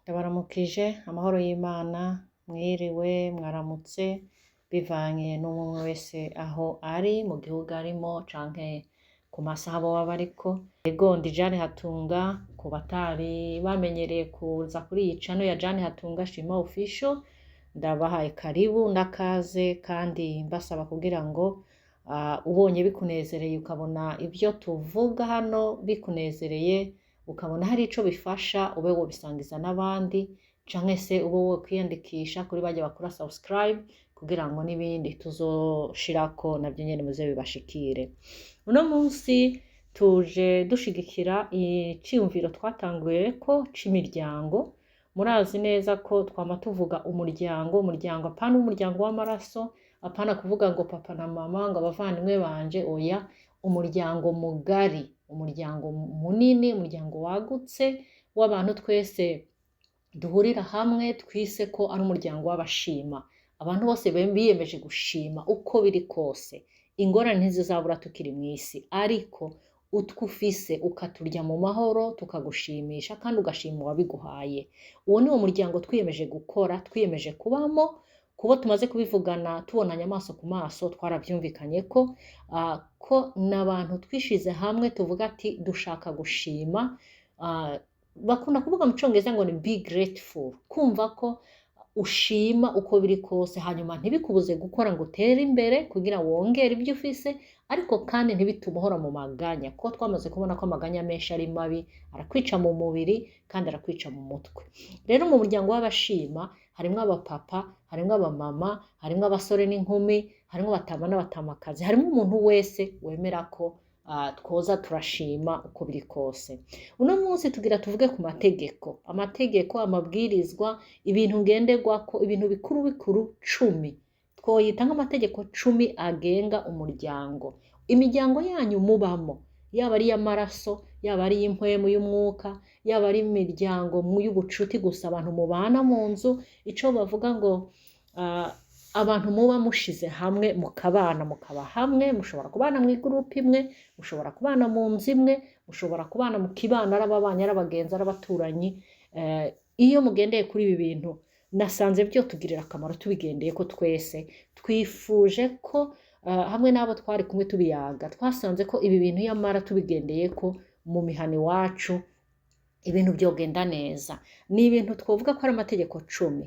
Ndabaramukije amahoro y'Imana, mwiriwe, mwaramutse, bivanye n'umwe wese aho ari mu gihugu arimo canke ku masaha boba bariko. Ego, ndi Jane Hatunga. Ku batari bamenyereye kuza kuri iyi channel ya Jane Hatunga Shima Official, ndabahaye karibu n'akaze, kandi mbasaba kugira ngo ubonye bikunezereye, ukabona ibyo tuvuga hano bikunezereye, ukabona hari ico bifasha, ube wobisangiza n'abandi, canke se ube wokwiyandikisha kuri barya bakora subscribe, kugira ngo n'ibindi tuzoshirako navyo nyene muze bibashikire. Uno munsi tuje dushigikira iciyumviro twatanguyeko c'imiryango. Murazi neza ko twama tuvuga umuryango, umuryango, apana umuryango w'amaraso, apana kuvuga ngo papa na mama, ngo abavandimwe banje, oya, umuryango mugari, umuryango munini, umuryango wagutse w'abantu twese duhurira hamwe, twise ko ari umuryango w'abashima. Abantu bose biyemeje gushima uko biri kose. Ingorane ntizizabura tukiri mw'isi, ariko utwo ufise ukaturya mu mahoro, tukagushimisha, kandi ugashima uwabiguhaye. Uwo ni wo muryango twiyemeje gukora, twiyemeje kubamo. Kubo tumaze kubivugana, tubonanye amaso ku maso, twaravyumvikanye ko n'abantu twishize hamwe tuvuga ati dushaka gushima. Bakunda kuvuga mu Congereza ngo ni be grateful, kumva ko ushima uko biri kose, hanyuma ntibikubuze gukora ngo utere imbere kugira wongere ibyo ufise, ariko kandi ntibitume uhora mu maganya, kuko twamaze kubona ko amaganya menshi ari mabi, arakwica mu mubiri kandi arakwica mu mutwe. Rero mu muryango w'abashima harimwo abapapa, harimwo abamama, harimwo abasore n'inkumi, harimwo abatama n'abatamakazi, harimwo umuntu wese wemera ko twoza turashima uko biri kose. Uno munsi tugira tuvuge ku mategeko, amategeko, amabwirizwa, ibintu ngenderwako, ibintu bikuru bikuru 10, twoyita nk'amategeko 10 agenga umuryango. Imiryango yanyu mubamo, yaba ari iy'amaraso, yaba ari iy'impwemu y'umwuka, yaba ari imiryango y'ubucuti gusa, abantu mubana mu nzu, ico bavuga ngo abantu muba mushize hamwe mukabana, mukaba hamwe, mushobora kubana mu igurupe imwe, mushobora kubana mu nzu imwe, mushobora kubana mu kibano, ari ababanyi, ari abagenzi, ari abaturanyi. Iyo mugendeye kuri ibi bintu, nasanze vyotugirira akamaro tubigendeye ko twese. Twifuje ko hamwe n'abo twari kumwe tubiyaga, twasanze ko ibi bintu yamara tubigendeye ko mu mihana iwacu, ibintu vyogenda neza. Ni ibintu twovuga ko ari amategeko 10.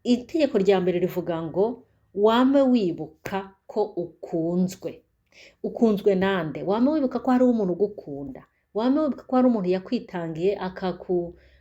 Itegeko rya mbere rivuga ngo wame wibuka ko ukunzwe. Ukunzwe nande? Wame wibuka ko hariho umuntu ugukunda, wame wibuka ko hari umuntu yakwitangiye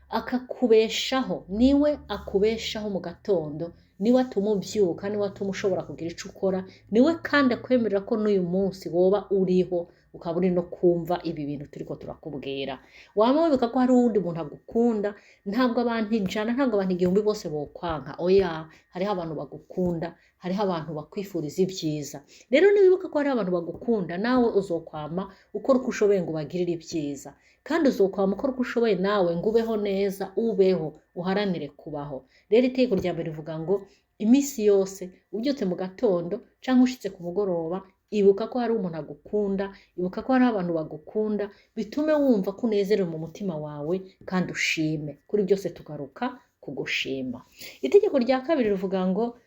akakubeshaho. Niwe akubeshaho mu gatondo, niwe atuma uvyuka, niwe atuma ushobora kugira ico ukora, niwe kandi akwemerera ko n'uyu munsi woba uriho, ukaba uri no kumva ibi bintu turiko turakubwira. Wama wibuka ko hari uwundi muntu agukunda. Ntabwo abantu 100, ntabwo abantu 1000 bose bokwanka, oya, hariho abantu bagukunda, hariho abantu bakwifuriza ibyiza. Rero niwibuka ko hariho abantu bagukunda, nawe uzokwama ukora uko ushoboye ngo ubagirire ibyiza, kandi uzokwama ukora uko ushoboye nawe ngo ubeho neza, ubeho, uharanire kubaho. Rero itegeko rya mbere rivuga ngo iminsi yose ubyutse mu gatondo canke ushitse ku mugoroba, ibuka ko hari umuntu agukunda, ibuka ko hari abantu bagukunda, bitume wumva ko unezerewe mu mutima wawe kandi ushime. Kuri byose tugaruka kugushima. Itegeko rya kabiri rivuga ngo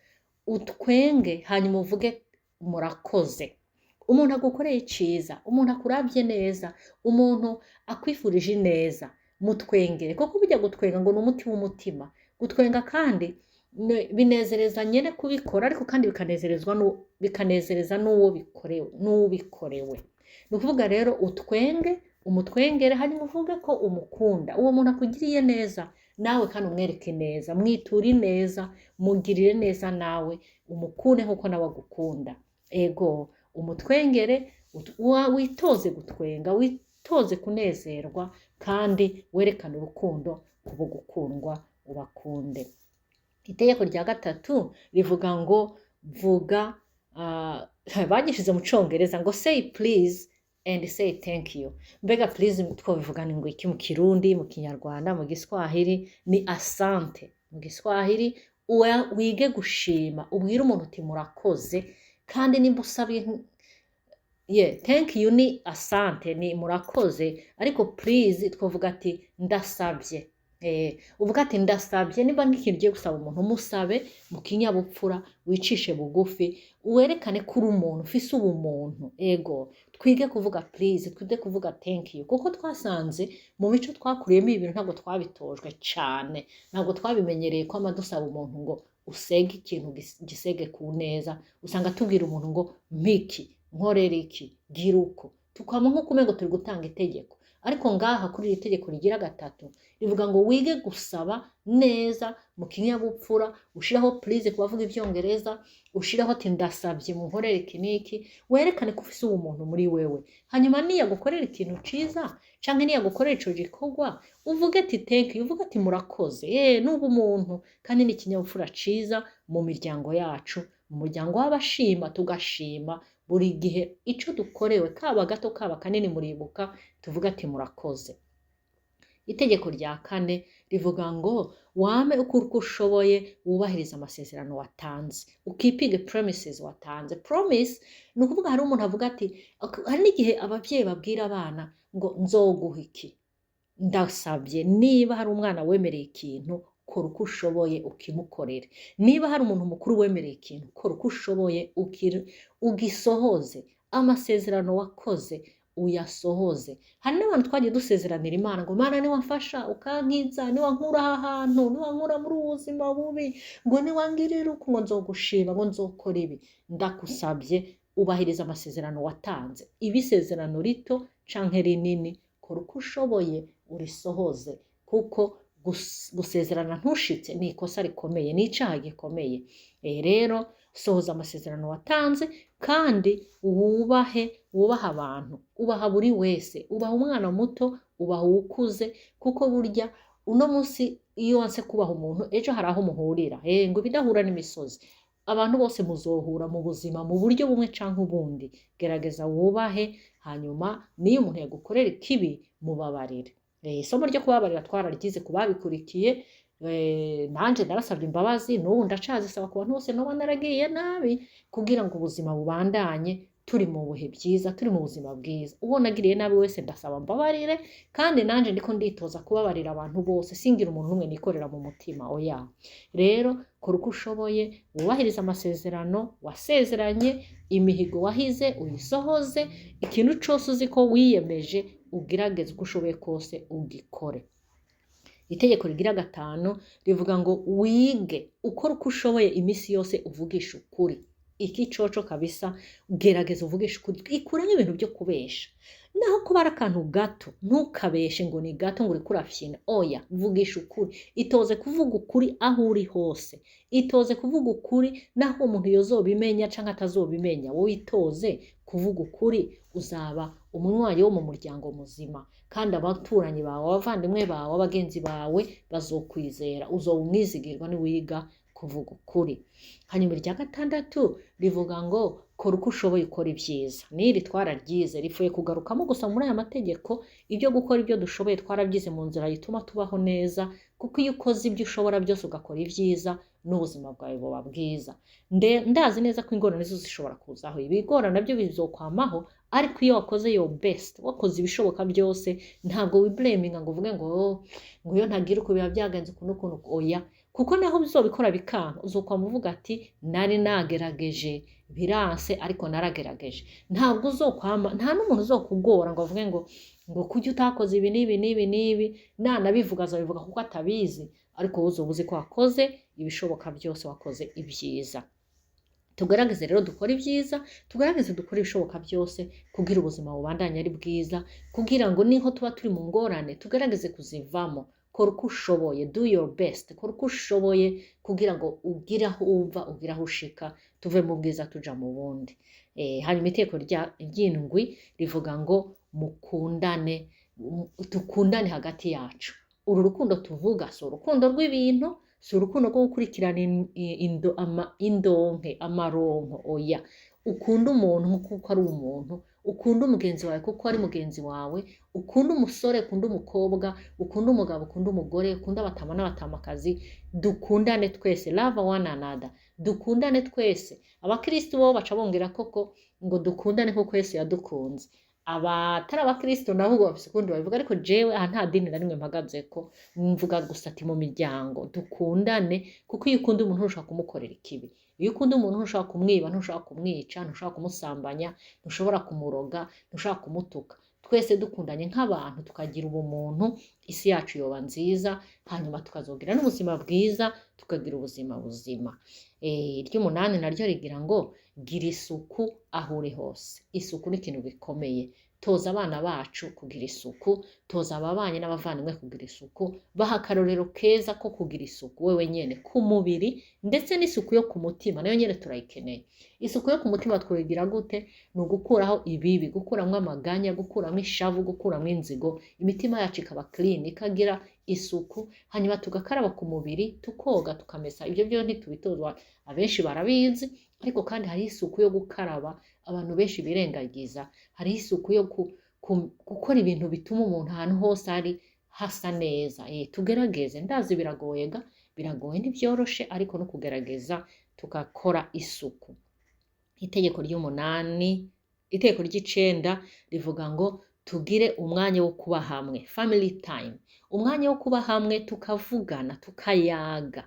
utwenge, hanyuma uvuge murakoze. Umuntu agukoreye iciza, umuntu akuravye neza, umuntu akwifurije ineza, mutwengere, kuko burya gutwenga ngo ni umuti w'umutima. Gutwenga kandi binezereza nyene kubikora, ariko kandi bikanezereza n'uwo bikorewe, n'uwubikorewe. Ni ukuvuga rero utwenge, umutwengere, hanyuma uvuge ko umukunda. Uwo muntu akugiriye neza, nawe kandi umwereke neza, mwiture neza, mugirire neza, nawe umukunde nk'uko nawe agukunda. Ego, umutwengere, witoze gutwenga, witoze kunezerwa, kandi werekane urukundo kubo gukundwa, ubakunde. Itegeko rya gatatu rivuga ngo vuga, bagishize mu Congereza ngo say please and say thank you. Mbega please twobivuga ni ngo iki mu Kirundi, mu Kinyarwanda, mu Giswahili? Ni asante mu Giswahili. Wige gushima, ubwire umuntu uti murakoze. Kandi nimba usabye ye, thank you ni asante, ni murakoze, ariko please twavuga ati ndasabye. Uvuga ati ndasabye, niba nk'ikintu ugiye gusaba umuntu, umusabe mu kinyabupfura, wicishe bugufi, werekane ko uri umuntu ufise ubumuntu. Ego, twige kuvuga please, twige kuvuga thank you, kuko twasanze mu mico twakuriyemo ibintu ntabwo twabitojwe cane, ntabwo twabimenyereye ko dusaba umuntu ngo usege ikintu, gisege ku neza. Usanga tubwira umuntu ngo mpiki, nkorera iki, gira uko, tukaba nk'uko umengo turi gutanga itegeko. Ariko ngaha kuri iri tegeko rigira gatatu rivuga ngo wige gusaba neza mu kinyabupfura, ushiraho please ku bavuga ivyongereza, ushiraho ati ndasabye munkorere iki n'iki, werekane ko ufise ubumuntu muri wewe. Hanyuma niyagukorera ikintu ciza canke niyagukorera ico gikorwa, uvuge ati thank you, uvuge ati murakoze. N'ubumuntu kandi ni ikinyabupfura ciza mu miryango yacu, mu muryango w'abashima. Tugashima buri gihe ico dukorewe, kaba gato kaba kanini, muribuka tuvuga ati murakoze. Itegeko rya kane rivuga ngo wame uko ushoboye wubahiriza amasezerano watanze, ukeepinge promises watanze. Promise ni ukuvuga hari umuntu avuga ati, hari n'igihe ababyeyi babwira abana ngo nzoguha iki. Ndasabye, niba hari umwana wemereye ikintu, kora uko ushoboye ukimukorere. Niba hari umuntu mukuru wemereye ikintu, kora uko ushoboye ugisohoze. Amasezerano wakoze uyasohoze. Hari n'abantu twagiye dusezeranira Imana ngo Mana niwamfasha ukankiza, niwankura aha hantu, niwankura muri ubu buzima bubi, ngo niwangirira uku, ngo nzogushima, ngo nzokora ibi. Ndagusabye, ubahiriza amasezerano watanze, iba isezerano rito canke rinini, kora uko ushoboye urisohoze, kuko gusezerana ntushitse ni ikosa rikomeye, ni icaha gikomeye. Rero sohoza amasezerano watanze kandi wubahe, wubahe abantu, ubaha buri wese, ubaha umwana muto, ubaha uwukuze, kuko burya uno munsi iyo wanse kubaha umuntu, ejo hari aho muhurira. Ngo ibidahura n'imisozi, abantu bose muzohura mu buzima mu buryo bumwe canke ubundi. Gerageza wubahe, hanyuma niyo umuntu yagukorera ikibi, mubabarire. Isomo ryo kubabarira twararyize ku babikurikiye. Nanje narasabye imbabazi, n'ubu ndacazisaba ku bantu bose noba naragiye nabi, kugira ngo ubuzima bubandanye turi mu bihe byiza, turi mu buzima bwiza. Uwo nagiriye nabi wese ndasaba mbabarire, kandi nanje ndiko nditoza kubabarira abantu bose, singira umuntu n'umwe nikorera mu mutima, oya. Rero kora uko ushoboye wubahirize amasezerano wasezeranye, imihigo wahize uyisohoze, ikintu cose uzi ko wiyemeje ugerageze uko ushoboye kose ugikore. Itegeko rigira gatanu rivuga ngo wige ukora uko ushoboye iminsi yose uvugisha ukuri. Iki coco kabisa, gerageza uvugishe ukuri, ikuremo ibintu byo kubesha. Naho kuba ari akantu gato, ntukabeshe ngo ni gato, ngo uriko urafyina, oya, vugisha ukuri. Itoze kuvuga ukuri aho uri hose, itoze kuvuga ukuri naho umuntu yozobimenya canke atazobimenya, wowe itoze kuvuga ukuri, uzaba umunywanyi wo mu muryango muzima, kandi abaturanyi bawe, abavandimwe bawe, abagenzi bawe bazokwizera, uzoba umwizigirwa niwiga kuvuga ukuri. Hanyuma irya gatandatu rivuga ngo kora uko ushoboye ukora ibyiza. N'iri twararyize, ripfuye kugarukamo gusa muri aya mategeko. Ibyo gukora ibyo dushoboye twarabyize mu nzira ituma tubaho neza, kuko iyo ukoze ibyo ushobora byose ugakora ibyiza, n'ubuzima bwawe buba bwiza. Ndazi neza ko ingorane zo zishobora kuzaho, ibigora nabyo bizokwamaho, ariko iyo wakoze your best, wakoze ibishoboka byose, ntabwo wiblaminga ngo uvuge ngo oh, ngo iyo ntagira uko biba byagenze uku n'ukuntu, oya, kuko naho uzobikora bikanka, uzokwama uvuga ati nari nagerageje biranse, ariko naragerageje. Ntabwo uzokwama, nta n'umuntu uzokugora ngo avuge ngo kuki utakoze ibi n'ibi n'ibi n'ibi. Nanabivuga azabivuga kuko atabizi, ariko wowe uzoba uzi ko wakoze ibishoboka byose, wakoze ibyiza. Tugerageze rero dukore ibyiza, tugerageze dukore ibishoboka byose kugira ubuzima bubandanye ari bwiza, kugira ngo niho tuba turi mu ngorane tugerageze kuzivamo. Kora uko ushoboye, do your best, kora uko ushoboye kugira ngo ugire aho uva, ugire aho ushika, tuve mu bwiza tuja mu bundi. Hanyuma iteko ry'indwi rivuga ngo mukundane, dukundane hagati yacu. Uru rukundo tuvuga si urukundo rw'ibintu, si urukundo rwo gukurikirana indonke, amaronko, oya. Ukunda umuntu kuko ari umuntu, ukunda umugenzi wawe kuko ari mugenzi wawe, ukunda umusore, ukunda umukobwa, ukunda umugabo, ukunda umugore, ukunda abatama n'abatamakazi. Dukundane twese, love one another, dukundane twese. Abakristo bo baca bongera koko ngo dukundane kuko Yesu yadukunze. Abatari abakristo nabo ubwo bafise ukundi babivuga, ariko jewe aha nta dini na rimwe mpagazeko, mvuga gusa ati mu miryango dukundane, kuko iyo ukunda umuntu ntushobora kumukorera ikibi, iyo ukunda umuntu ntushobora kumwiba, ntushobora kumwica, ntushobora kumusambanya, ntushobora kumuroga, ntushobora kumutuka. Twese dukundanye nk'abantu tukagira ubumuntu, isi yacu yoba nziza, hanyuma tukazogira n'ubuzima bwiza, tukagira ubuzima buzima. Iry'umunani naryo rigira ngo gira isuku aho uri hose. Isuku ni ikintu gikomeye. Toza abana bacu kugira isuku, toza ababanyi n'abavandimwe kugira isuku, baha akarorero keza ko kugira isuku wewe nyene ku mubiri, ndetse n'isuku yo ku mutima nayo nyene turayikeneye. Isuku yo ku mutima twoyigira gute? Ni ugukuraho ibibi, gukuramwo amaganya, gukuramwo ishavu, gukuramwo inzigo, imitima yacu ikaba clean, ikagira isuku, hanyuma tugakaraba ku mubiri, tukoga, tukamesa. Ibyo byo ntitubitozwa, abenshi barabizi, ariko kandi hariho isuku yo gukaraba abantu benshi birengagiza, hariho isuku yo gukora ibintu bituma umuntu ahantu hose ari hasa neza. Tugerageze, ndazi biragoye ga, biragoye ntibyoroshe, ariko no kugerageza tugakora isuku. Itegeko ry'umunani, itegeko ry'icenda rivuga ngo tugire umwanya wo kuba hamwe, family time, umwanya wo kuba hamwe tukavugana, tukayaga,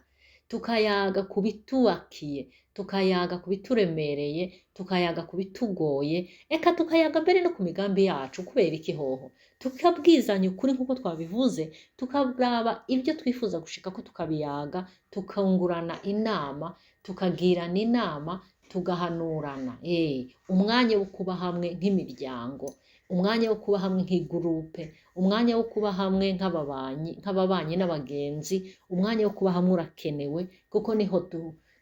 tukayaga ku bitubakiye, tukayaga ku bituremereye, tukayaga ku bitugoye, eka tukayaga mbere no ku migambi yacu. Kubera iki hoho? Tukabwizanya ukuri nk'uko twabivuze, tukaraba ibyo twifuza gushikako, tukabiyaga, tukungurana inama, tukagirana inama, tugahanurana. Umwanya wo kuba hamwe nk'imiryango, umwanya wo kuba hamwe nk'igurupe, umwanya wo kuba hamwe nk'ababanyi, nk'ababanyi n'abagenzi, umwanya wo kuba hamwe urakenewe, kuko niho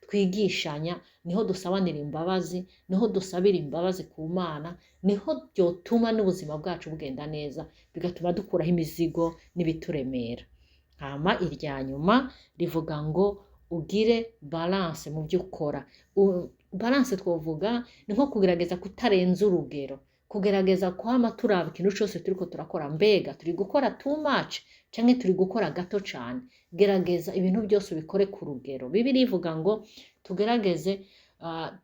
twigishanya, niho dusabanira imbabazi, niho dusabira imbabazi ku Mana, niho byotuma n'ubuzima bwacu bugenda neza, bigatuma dukuraho imizigo n'ibituremera. Hama irya nyuma rivuga ngo ugire balance mu byo ukora. Balance twovuga ni nko kugerageza kutarenza urugero, kugerageza kwama turaba ikintu cose turiko turakora, mbega turi gukora too much canke turi gukora gato cane. Gerageza ibintu byose ubikore ku rugero. Bibiliya ivuga ngo tugerageze,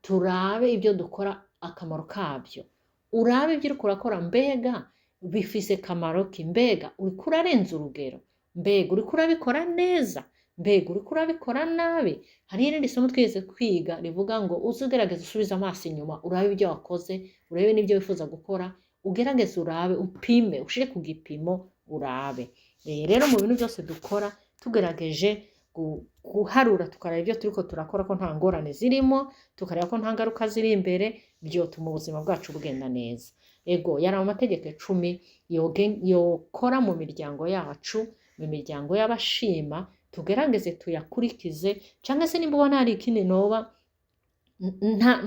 turabe ibyo dukora akamaro kabyo. Urabe ibyo uriko urakora, mbega bifise kamaro ki? Mbega uriko urarenza urugero? Mbega uriko urabikora neza? Mbega uriko urabikora nabi? Hariho irindi somo twigeze kwiga rivuga ngo uze ugerageze usubize amaso inyuma, urabe ibyo wakoze, urebe n'ibyo wifuza gukora, ugerageze urabe, upime, ushire ku gipimo urabe. Rero mu bintu byose dukora tugerageje guharura, tukaraba ibyo turiko turakora ko nta ngorane zirimo, tukareba ko nta ngaruka ziri imbere, byotuma ubuzima bwacu bugenda neza. Ego, yari amategeko 10 yokora mu miryango yacu, mu miryango y'abashima, tugerageze tuyakurikize, canke se nimba ubona hari ikindi noba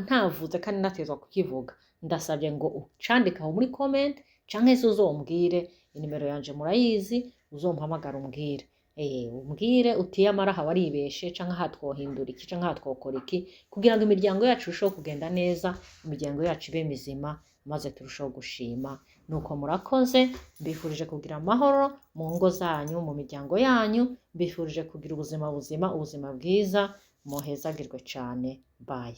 ntavuze kandi natezwa kukivuga, ndasabye ngo ucandike aho muri comment, canke se uzombwire, inimero yanje murayizi, uzompamagara umbwire. Umbwire uti yamara aha waribeshe, canke aha twohindura iki, canke aha twokora iki, kugira ngo imiryango yacu irusheho kugenda neza, imiryango yacu ibe mizima, maze turusheho gushima. Nuko murakoze, mbifurije kugira amahoro mu ngo zanyu, mu miryango yanyu, mbifurije kugira ubuzima buzima, ubuzima bwiza, muhezagirwe cane. Bye.